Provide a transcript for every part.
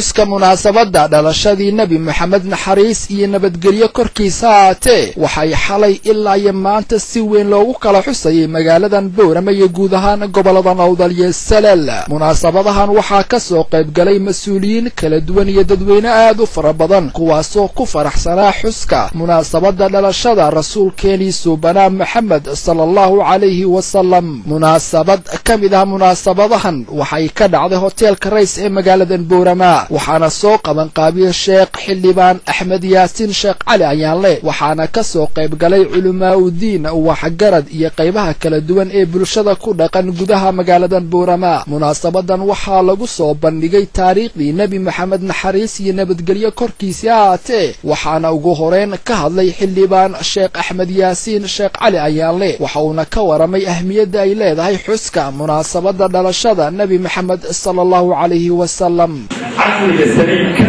Xuska munaasabadda dhalashadii Nebi Maxamed naxariis iyo nabadgelyo korkiisa haatee waxay xalay ilaa iyo maanta si weyn loogu kala xusayay magaaladan Boorama iyo guud ahaan gobolada Awdal iyo Salal. Munaasabadahan waxaa ka soo qayb galay mas-uuliyiin kala duwan iyo dadweyne aad u fara badan, kuwaasoo ku faraxsanaa xuska munaasabadda dhalashada rasuulkeenii suubanaa Maxamed sallallahu calayhi wasalam. Munaasabad ka mid ah munaasabadahan waxay ka dhacday hoteelka Rays ee magaaladan Boorama, waxaana soo qaban qaabiye Sheekh Xildhibaan Axmed Yaasiin Sheekh Cali Ayaanle, waxaana ka soo qayb galay culimaa'udiin, waxgarad iyo qaybaha kala duwan ee bulshada ku dhaqan gudaha magaaladan Boorama. Munaasabadan waxaa lagu soo bandhigay taariikhdii Nebi Maxamed naxariis iyo nabadgelyo korkiisii haatee, waxaana ugu horeyn ka hadlay Xildhibaan Sheekh Axmed Yaasiin Sheekh Cali Ayaanle, waxa uuna ka waramay ahmiyadda ay leedahay xuska munaasabadda dhalashada Nebi Maxamed sallallahu calayhi wasalam. Caqliga saliimka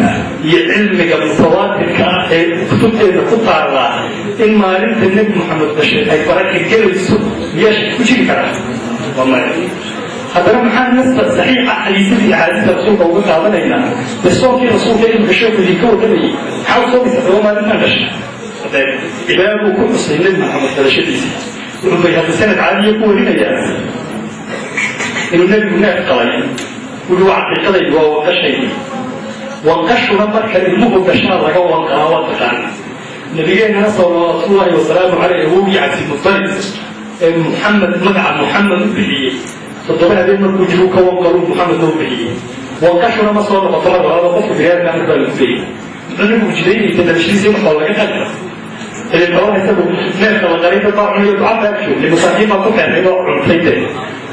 iyo cilmiga mutawaatirka ah ee kutubteeda ku taallaa in maalinta Nebi Maxamed dhashay ay baraka gelayso miyaa shaki ku jiri karaa? Waa maya. Haddana maxaa nasta saxiixa xadiisadii axaadiista rasuulka uga qaadanaynaa? Dee soonkii rasuulka imika sheeku idinka warramayay maxaa u soo bisaqay waa maalintan dhashay? Cibaaduu ku xusay Nebi Maxamed dhalashadiisa. Wuxuu bay hadda sanad caadiya ku warinayaa inuu nebigu neef qalay, wuxuu waa caqiiqadaydu, waa wanqashaydi. Wanqashuna marka ilmuhu dhashaa laga wanqalaa, waa taqaana. Nabigeennana salawaatullaahi wasalaamu caleyh awowgii Cabdimutalib ee Muxamed magaca Muxamed u bixiyey, 7 habeen markuu jiru ka wanqaluu Muxamed loo bixiyey. Wanqashuna ma soo noqoto mar labaada, qofka biniaadamka mar baa lagu leeyay. Muxuu nabigu jidaynaysa dhalashadiisa in waxaa laga qali kara? Ilan xoolaha isagu neefka la qalay dad baa cunayo, duca baa joogtay, masaakiin baa ku xeernayd oo cuntay. Dee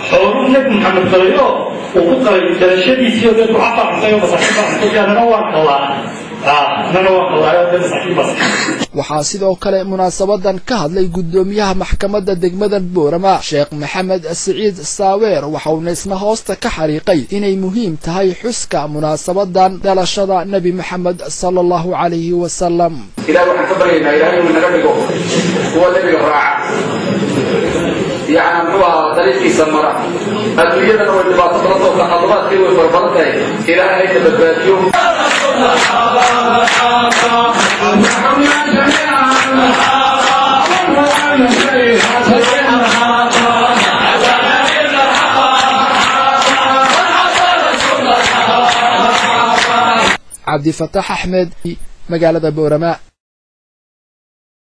xooluu Nebi Maxamed qalay oo uu ku qalay dhalashadiisii oo dee duca baa cuntay oo masaakiin baa cuntay, annana waan qalaa, annana waan qalaayo dee masaakiin baa. Waxaa sidoo kale munaasabadan ka hadlay guddoomiyaha maxkamadda degmada Boorama Sheekh Maxamed Siciid Saaweer, waxa uuna isna hoosta ka xariiqay inay muhiim tahay xuska munaasabadan dhalashada Nebi Maxamed sallallahu calayhi wasalam. Ilahay waxaan ka baryaynaa Ilahay inuu naga dhigo kuwa nebiga raaca, yacni muxuu ahaa dariiqiisa mara. Adduunyadana way dhibaato badan oo taxadumaadkii way fara badan tahay, Ilaahay hayna badbaadiyo. Cabdifataax Axmed, magaalada Boorama.